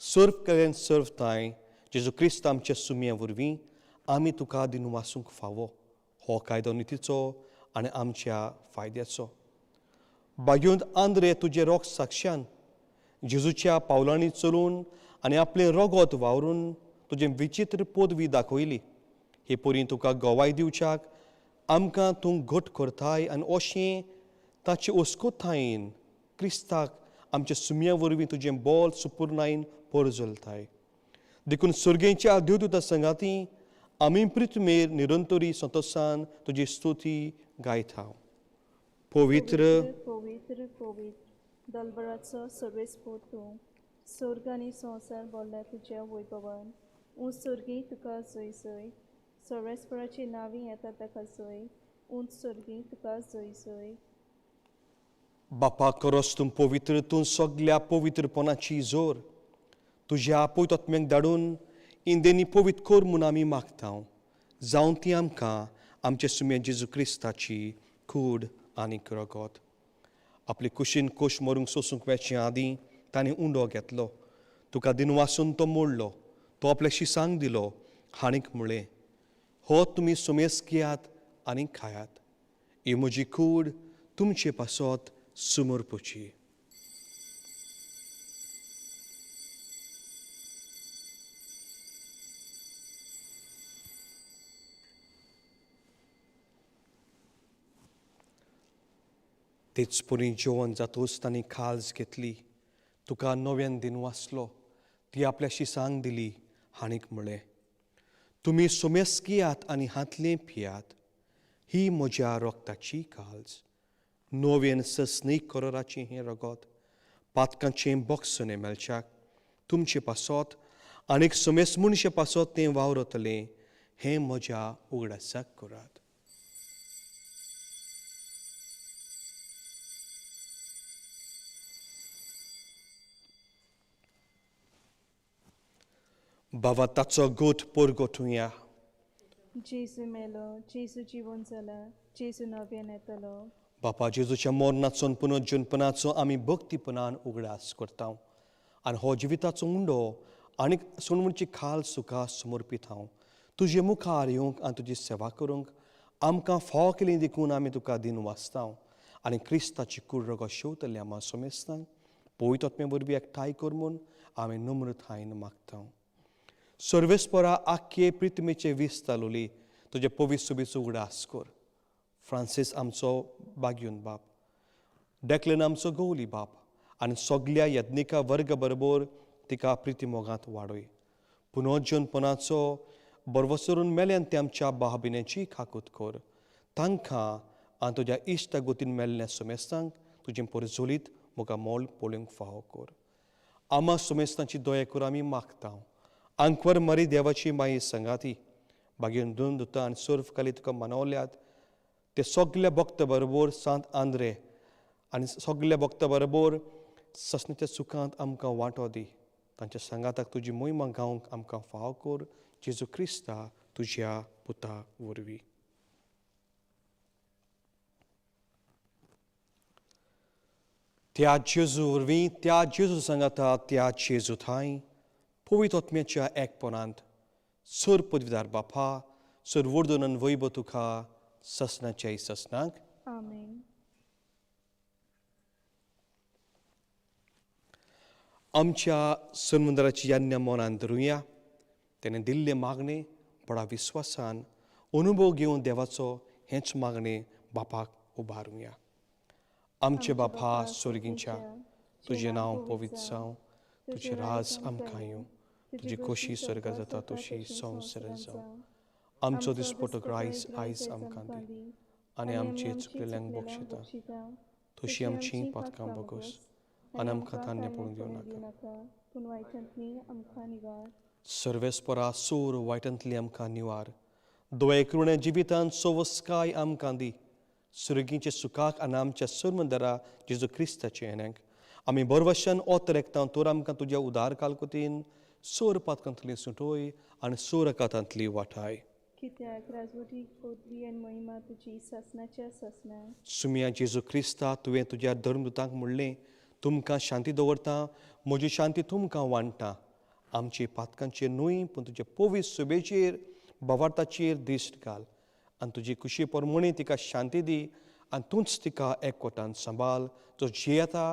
सर्व कल्याण सर्व ताय जेजू क्रिस्त आमच्या सुमया वरवीं आमी तुका दिनवासूंक फावो. हो कायदो नितीचो आनी आमच्या फायद्याचो. बागेवंत आंद्रे तुजे रोग साक्षान जेजूच्या पावलांनी चलून आनी आपलें रोगोत वावरून तुजें विचित्र पदवी दाखयली. हे परी तुका गवाय दिवच्याक आमकां तूं घट करताय आनी अशें ताचे ओस्कोतायेन क्रिस्ताक आमच्या सुमया वरवीं तुजें बोल सुपुर्णायेन परजलताय. देखून सर्गेच्या देवदूता संगाती आमी पृथ्वीर निरंतरी संतोसान तुजी स्तुती गायता. पवित्र पवित्र पवित्र दलबराचो सर्वेस्पोर तूं, स्वर्ग आनी संवसार भरला तुज्या वैभवान. ऊंच स्वर्गी तुका जय जय. सर्वेस्पराची नांवी येता ताका जय. ऊंच स्वर्गी तुका जय जय. बापा करोस तूं पवित्र, तूं सगल्या पवित्रपणाची जोर. तुज्या आपय तत्म्यांक धाडून इंदेनी पवित्र कर म्हूण आमी मागता. जावन ती आमकां आमच्या सुम्या जेजू क्रिस्ताची कूड आनी रगत. आपले कुशीन कोश मरूंक सोसूंक वेचे आदीं ताणें उंडो घेतलो, तुका दिनवासून तो मोडलो, तो आपल्या शिसांक दिलो हाणीक म्हळें, हो तुमी सुमेस घेयात आनी खायात. ही म्हजी कूड तुमचे पासत सुमरपुची. तेच परी जेवण जातूच तांणी खाज घेतली, तुका नव्यान दिनवासलो, ती आपल्या शिसांक दिली हाणीक म्हळें, तुमी सुमेस घेयात आनी हातलें पियात. ही म्हज्या रोगताची काल्ज, नव्यान सस्नी करोराचें हें रगत पातकांचें बॉक्सने मेळच्याक तुमचे पासत आनीक सुमेस मनशे पासत तें वावरतलें. हें म्हज्या उगडासाक करात. बाबा ताचो गोठ परगटुया. जेजू मेलो, जेजू जिवन जाला, जेजू नव्यान येतलो. बापा जेजूच्या मरणाचो पुनर्जनपणाचो आमी भक्तीपणान उगडास करता आनी हो जिविताचो उंडो आनी सुणवणची खाल सुखा समर्पीत हांव तुजे मुखार येवंक आनी तुजी सेवा करूंक आमकां फावो केली देखून आमी तुका दिन वाचता आनी क्रिस्ताची कूड रगत शेवतले आमा सोमेस्तांक पवित्र आत्मे वरवीं एकठांय कर म्हूण आमी नम्रतायेन मागता. सर्वेस्परा आख्खे प्रितमेचे वीस तालोली तुजे पवित्र सुबेचो उगडास कर. फ्रांसीस आमचो बागयून बाप, डेक्लन आमचो गौली बाप आनी सगल्या यज्ञिका वर्ग बरोबर तिका प्रिती मोगांत वाडय. पुनर्जनपणाचो बरवसरून मेल्यान ते आमच्या बाबिन्याची खाकूत कर. तांकां आनी तुज्या इश्टा गोतीन मेल्ल्या सोमेस्तांक तुजें परजोलीत मोगा मोल पळोवंक फावो कर. आमा सोमेस्तांची दया कर आमी मागता. आंकवर मरी देवाची माई संगाती बागेन दोन दुता आनी सर्व काली तुका मनवल्यात ते सगल्या भक्त बरोबर सांत आंद्रे आनी सगल्या भक्त बरोबर ससनाच्या सुखांत आमकां वांटो दी. तांच्या सांगाताक तुजी मोहिमा गावंक आमकां फावो कर. जेजू क्रिस्ता तुज्या पुता वरवीं. त्या जेजू वरवीं, त्या जेजू सांगाता, त्या जेजू थांय पवित्र आत्म्याच्या एकपणांत सर पदवीदार बापा सर वर्दनन वैभव तुका ससनाच्या ससनाक. आमेन. आमच्या सनमंदराची यान्य मनान धरुया. तेणें दिल्ले मागणे बडा विस्वासान अनुभव घेवन देवाचो हेंच मागणें बापाक उबारुया. आमचे बापा सोर्गींच्या, तुजें नांव पवित्र जावं, तुजें राज आमकां येवं, तुजी खोशी स्वर्गार जाता तशी संवसारांत जावं. आमचो दिसपटो ग्रायस आयज आमकां दी आनी आमचे चुकलेल्यांक बक्षिता तशी आमची पातकां बगोस आनी आमकां तान्य पडून दिवं नाका. पूण वायटांतली आमकां निवार. सर्वेस्परा सोर वायटांतली आमकां निवार. दोळे कृणे जिवितांत सोवस्काय आमकां दी. सुर्गींचे सुखाक आनी आमच्या सरमंदरा जेजू क्रिस्ताचे येण्याक आमी बरवशान ओतर एकता तर आमकां तुज्या उदार कालकुतीन सोर पातकांतली सुटोय आनी सोर कातांतली वाठाय. कित्याक राजवटी पदवी आनी महिमा तुजी सासनाच्या सासना. सुमिया जेजू क्रिस्ता, तुवें तुज्या धर्मदूतांक म्हणलें, तुमकां शांती दवरता, म्हजी शांती तुमकां वांट्टा. आमचे पातकांचेर न्हय पूण तुजे पवित्र सुबेचेर बवार्थाचेर दिश्ट घाल आनी तुजी कुशी परमणी तिका शांती दी आनी तूंच तिका एकवटान सांबाळ जो जियेता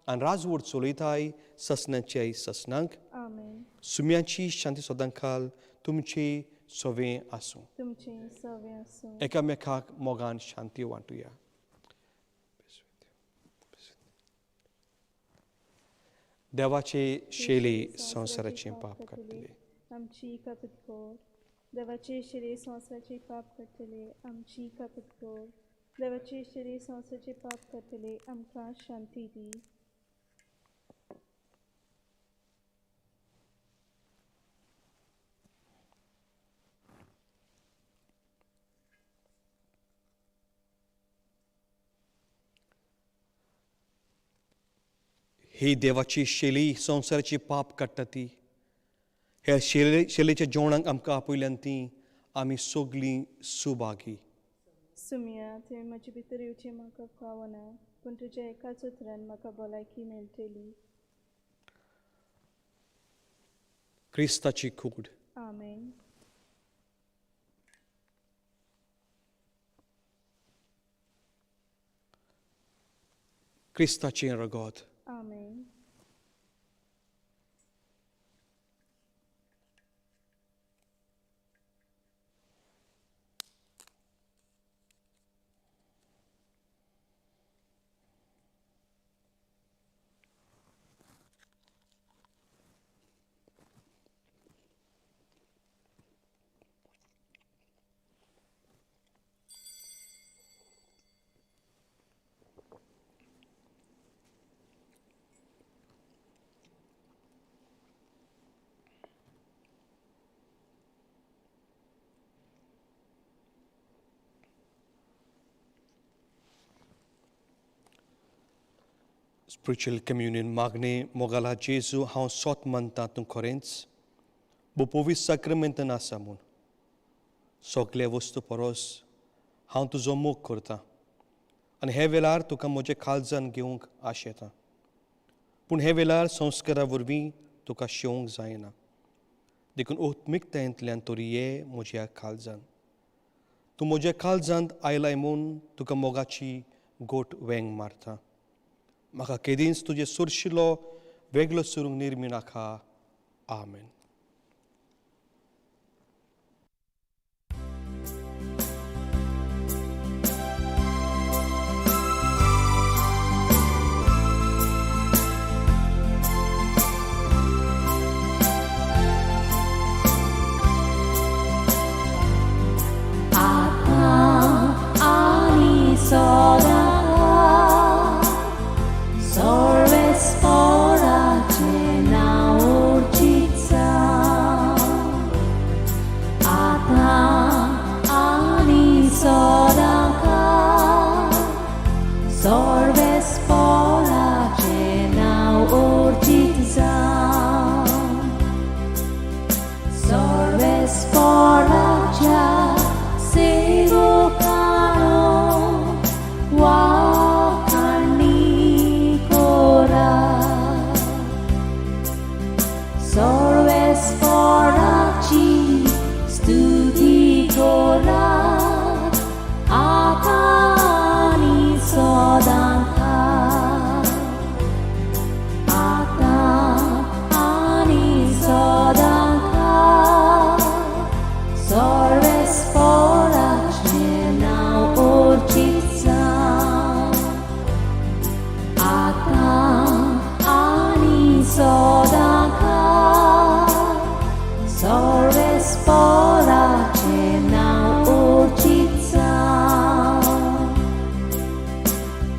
आनी राजवट चलयताय ससनाच्याय ससनांक. आमेन. सुम्याची शांती सदां खाल तुमची सवे आसूं. तुमचें सवें आसूं. एकामेकाक मोगान शांती वांटुया. देवाचे शैली संवसाराचें पाप काडटले. आमची काकूत कर. देवाचे शरीर संवसाराचें पाप काडटले. आमची काकूत कर. देवाचे शरीर संवसाराचें पाप काडटले. आमकां शांती दी. ही देवाची शैली संवसाराची पाप काडटा ती ह्या शैलीच्या जेवणाक आमकां आपयल्यान ती आमी सगलीं सुभागी. सुमिया, तुवें म्हजे भितर येवचें म्हाका फावना, पूण तुज्या एकाच उतरान म्हाका भलायकी मेळटली. क्रिस्ताची कूड. आमेन. क्रिस्ताचें रगत. आमेन. स्पिरिच्युअल कम्युनियन मागणे. मोगाला जेजू, हांव सोत मानता तूं खरेंच बोपोवी साक्रमेंतान आसा म्हूण. सगळे वस्तू परस हांव तुजो मोग करता आनी हे वेळार तुका म्हजें काळजान घेवंक आशेता, पूण हे वेळार संस्कारा वरवीं तुका शेवंक जायना. देखून उत्मिकतायेंतल्यान तरी ये म्हज्या काळजान. तूं म्हज्या काळजांत आयलाय म्हूण तुका मोगाची गोट वेंग मारता. म्हाका केदींच तुजें सुरशिलो वेगळो सरूंक निर्मी नाका. आमेन. आतां आनी सदांकाळ सर्वेस्पराचें नांव उर्जीत जावं. आतां आनी सदांकाळ सर्वेस्पराचें नांव उर्जीत जावं. सर्वेस्पराच्या सेवकांनो वाखाणी करात. सर्वेस्पराची स्तुती करात आतां आनी सदांकाळ. आतां आनी सदांकाळ सर्वेस्पराचें नांव उर्जीत जावं. आतां आनी सदांकाळ सर्वेस्पराचें नांव उर्जीत जावं.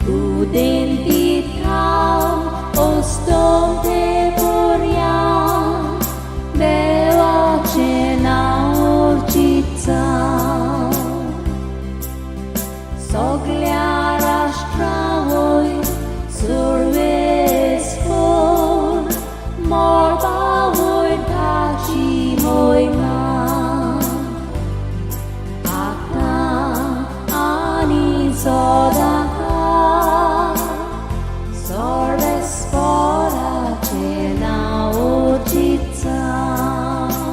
उदेंती थावन अस्तंते पर्यान देवाचें नांव उर्जीत जावं. सगल्या राष्ट्रां वयर सर्वेस्पर मळबा वयर ताची मोहिमा. आतां आनी सदांकाळ सर्वेस्पराचें नांव उर्जीत जावं.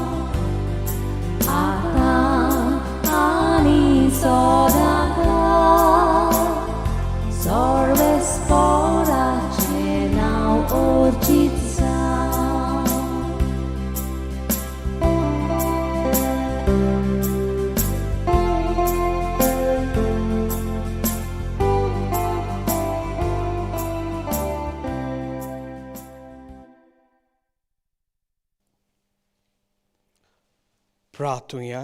आतां आनी सदांकाळ सर्वेस्पराचें नांव उर्जीत जावं. प्रार्थुया.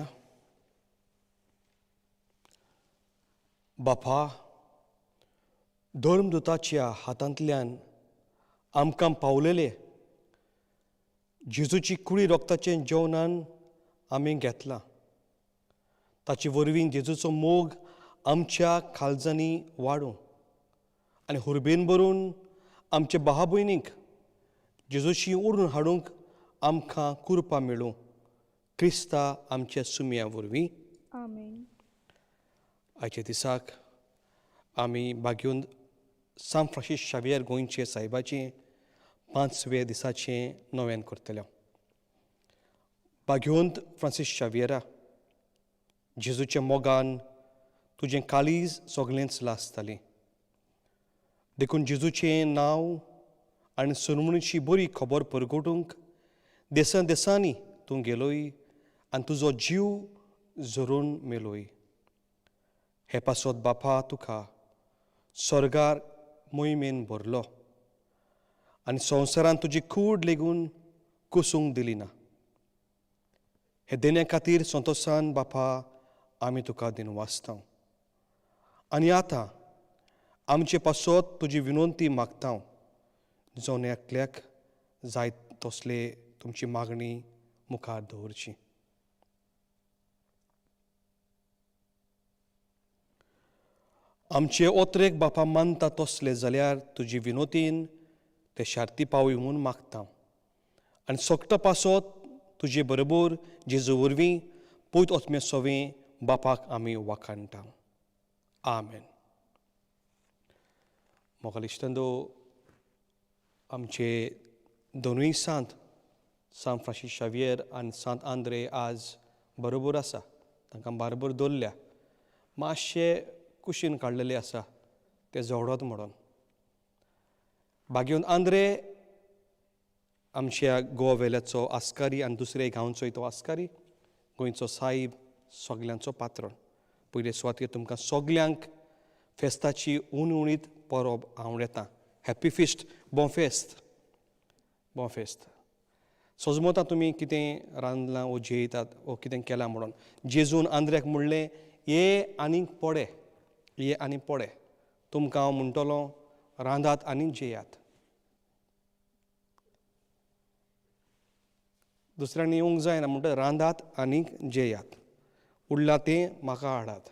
बापा, धर्मदूताच्या हातांतल्यान आमकां पावलेले जेजूची कुडी रोगताचें जेवणान आमी घेतलां. ताचे वरवीं जेजूचो मोग आमच्या काळजांनी वाडूं आनी हुर्बेन भरून आमच्या भावा भयणींक जेजूशी ओडून हाडूंक आमकां कुरपा मेळूं. क्रिस्ता आमच्या सुमया वरवीं. आमेन. आयच्या दिसाक आमी बागेवन सांत फ्रांसीस शावियर गोंयचे सायबाचें 5व्या दिसाचें नोवेन करतले. बागेवंत फ्रांसीस शावियरा, जेजूच्या मोगान तुजें काळीज सगळेंच लासतालें. देखून जेजूचें नांव आनी सुरमणीची बरी खबर परगटूंक देसां देसांनी तूं गेलोय आनी तुजो जीव झरोवन मेलोय. हे पासत बापा तुका स्वर्गार मोहिमेन भरलो आनी संवसारान तुजी कूड लेगून कुसूंक दिली ना. हे देण्या खातीर संतोशान बापा आमी तुका दिनवासता आनी आतां आमचे पासत तुजी विनंती मागता. जण एकल्याक जाय तसले तुमची मागणी मुखार दवरची. आमचे ओत्रेक बापा मानता तसले जाल्यार तुजी विनोतीन ते शार्ती पावय म्हूण मागता आनी सगटो पासत तुजे बरोबर जेजू वरवीं पयत ओतमे सोवें बापाक आमी वाखाणटा. आमेन. मोगाल इश्टांनो, आमचे दोनूय सांत सांत फ्रांसीस शावियेर आनी सांत आंद्रे आज बरोबर आसा. तांकां बारबर दवरल्या, मातशे कुशीन काडलेले आसा ते झगडत म्हणून. भाग्यवंत आंद्रे आमच्या गोवा वेल्याचो आस्कारी आनी दुसरे गांवचोय तो आस्कारी, गोंयचो साईब, सगल्यांचो पात्रण. पयले सुवातेर तुमकां सगल्यांक फेस्ताची उणउणीत परब आवडटा. हॅप्पी फिस्ट, बों फेस्त, बों फेस्त. सोजमता तुमी कितें रांदलां वो जेयतात वो कितें केलां म्हणून. जेजून आंद्र्याक म्हणलें, ये आनीक पडे, ये आनी पडे, तुमकां हांव म्हणटलो रांदात आनी जेयात. दुसऱ्यांनी येवंक जायना म्हणटा रांदात आनीक जेयात, उरलां तें म्हाका हाडात.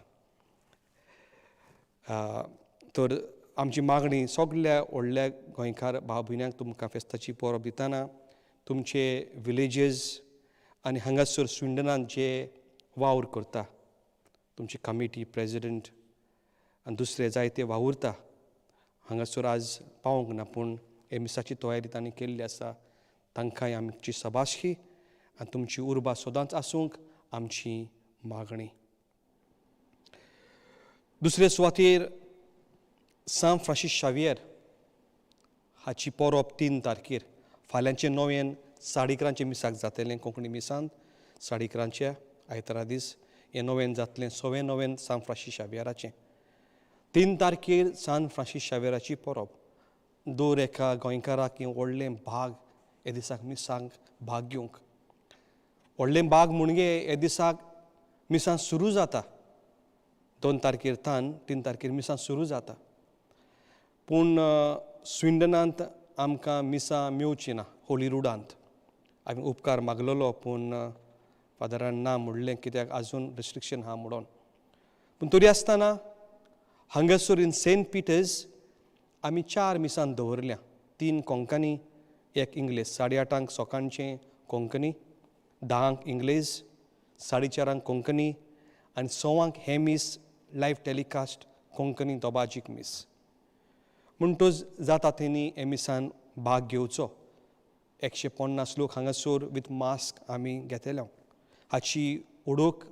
तर आमची मागणी सगल्या व्हडल्या गोंयकार भाव भयण्यांक, तुमकां फेस्ताची परब दितना तुमचे विलेजीस आनी हांगासर स्विंडनान जे वावर करता तुमची कमिटी प्रेजिडंट आनी दुसरे जायते वावुरता हांगासर आज पावोंक ना, पूण हे मिसाची तयारी तांणी केल्ली आसा. तांकांय आमची सबाशी आनी तुमची उर्बा सदांच आसूंक आमची मागणी. दुसरे सुवातेर सांत फ्रांसीस शावियर हाची परब 3 तारखेर फाल्यांचे नोव्यान 11:30 मिसाक जातलें. कोंकणी मिसांत 11:30 आयतारा दीस हें नोव्यान जातलें, सवें नोव्यान सांत फ्रांसीस शावियराचें. 3 तारखेर सांत फ्रांसीस शावियराची परब. दर एका गोंयकाराक हें व्हडलें भाग हे दिसाक मिसांक भाग घेवंक. व्हडलें भाग म्हणजे हे दिसाक मिसां सुरू जाता. 2 तारखेर तान 3 तारखेर मिसां सुरू जाता, पूण स्विंडनांत आमकां मिसां मेवची ना. होलीरुडांत आमी उपकार मागलेलो, पूण फादरान ना म्हणलें कित्याक आजून रिस्ट्रिक्शन आहा म्हणून. पूण तरी आसतना हांगासर इन सेंट पिटर्स आमी 4 मिसां दवरल्या, 3 कोंकणी, 1 इंग्लीश. 8:30 सकाळचें कोंकणी, 10 इंग्लीश, 4:30 कोंकणी आनी 1:15 हें मीस लायव्ह टेलिकास्ट कोंकणी दोबाजीक मीस. म्हणटच जाता तेणी हे मिसान भाग घेवचो. 150 लोक हांगासर विथ मास्क आमी घेतले. हाची ओळख,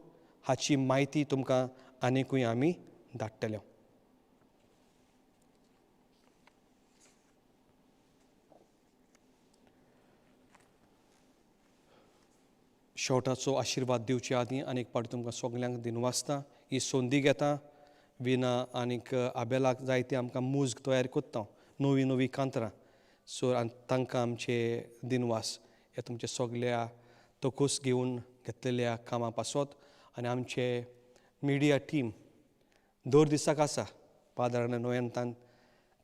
हाची म्हायती तुमकां आनीकूय आमी धाडटले. शेवटाचो आशिर्वाद दिवचे आदीं आनीक पावटी तुमकां सगल्यांक दिनवासता. ही संदी घेता विना आनीक आबेलाक जायते आमकां मुज्ग तयार करता, नवी नवी कांतरां. सो आनी तांकां आमचे दिनवास हे तुमचे सगल्या तकूस घेवन घेतलेल्या कामां पासत. आनी आमचे मिडिया टीम दर दिसाक आसा, पादारान नोयंतान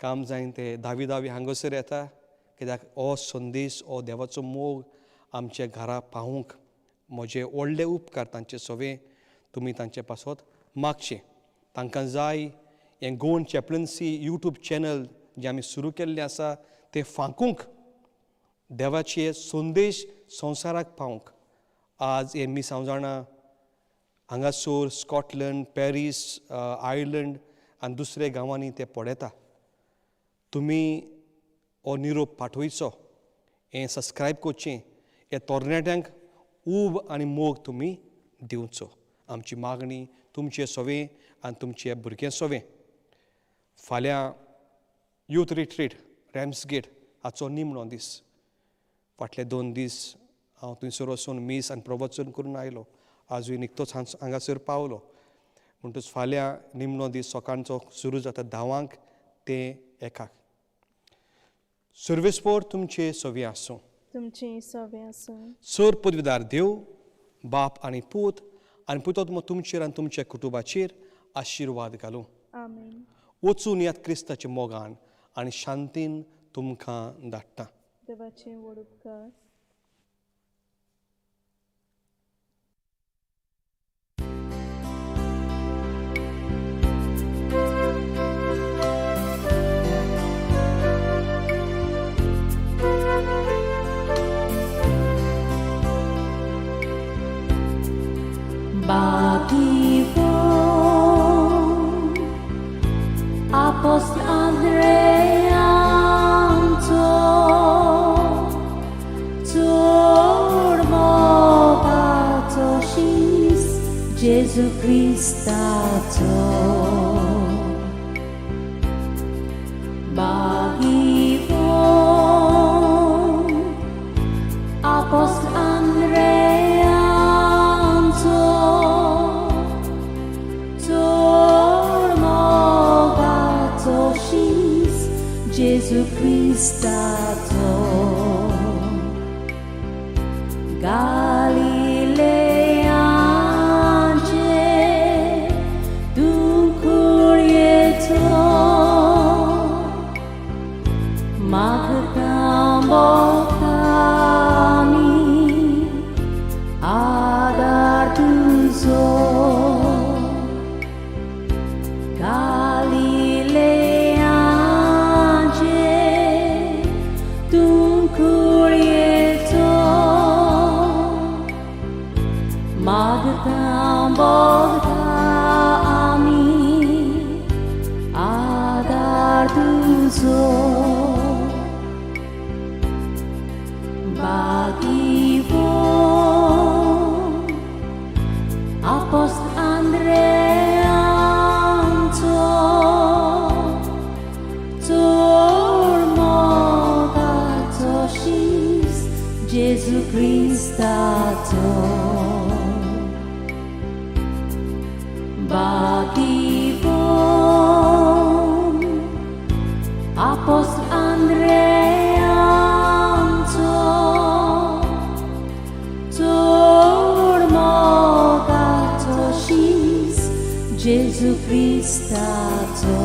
काम जायन ते धावी धावी हांगासर येता, कित्याक हो संदेश, हो देवाचो मोग आमच्या घरा पावूंक म्हजे व्हडले उपकार तांचे सवे तुमी तांचे पासत मागचे. तांकां जाय हें गोवन चॅपलन्सी यूट्यूब चॅनल जें आमी सुरू केल्लें आसा तें फांकूंक, देवाचे संदेश संवसाराक पावूंक. आज हें मीस हांव जाणा हांगासर स्कॉटलंड, पॅरीस, आयर्लंड आनी दुसऱ्या गांवांनी ते पळयता. तुमी हो निरोप पाठोवचो, हें सबस्क्रायब करचें, हे तरणाट्यांक ऊब आनी मोग तुमी दिवचो. आमची मागणी तुमचे सवे आनी तुमचे भुरगे सवे. फाल्यां यूथ रिट्रीट रॅम्सगेट हाचो निमणो दीस. फाटले 2 दीस हांव थंयसर वचून मीस आनी प्रवचन करून आयलो, आजूय निकतोच हांगासर पावलो. म्हणटच फाल्यां निमणो दीस सकाळचो सुरू जाता 10 ते 1. सर्वेस्पोर तुमचे सवे आसूं, तुमची सवे आसूं. सर पदवीदार देव बाप आनी पूत आनी पुतोत्मो तुमचेर आनी तुमच्या कुटुंबाचेर आशिर्वाद घालूं. आमेन. वचून यात क्रिस्ताच्या मोगान आनी शांतीन तुमकां धाडटा. देवाचे व्हड उपकार. Apostol Andreanto, जेजू क्रिस्ताचो. बागीफोन Apostol Andreanzo Tormogato Shis Jesu Christato Galileanche Duncurieto Magdambotami Adar tuzo Galileanche Duncurieto Magdambotami Adar tuzo Bagivon Apost Andreanto Tormogato Shis Jesu Christato Bagivon Apost Andreanto Tormogato Shis Jesu Christato.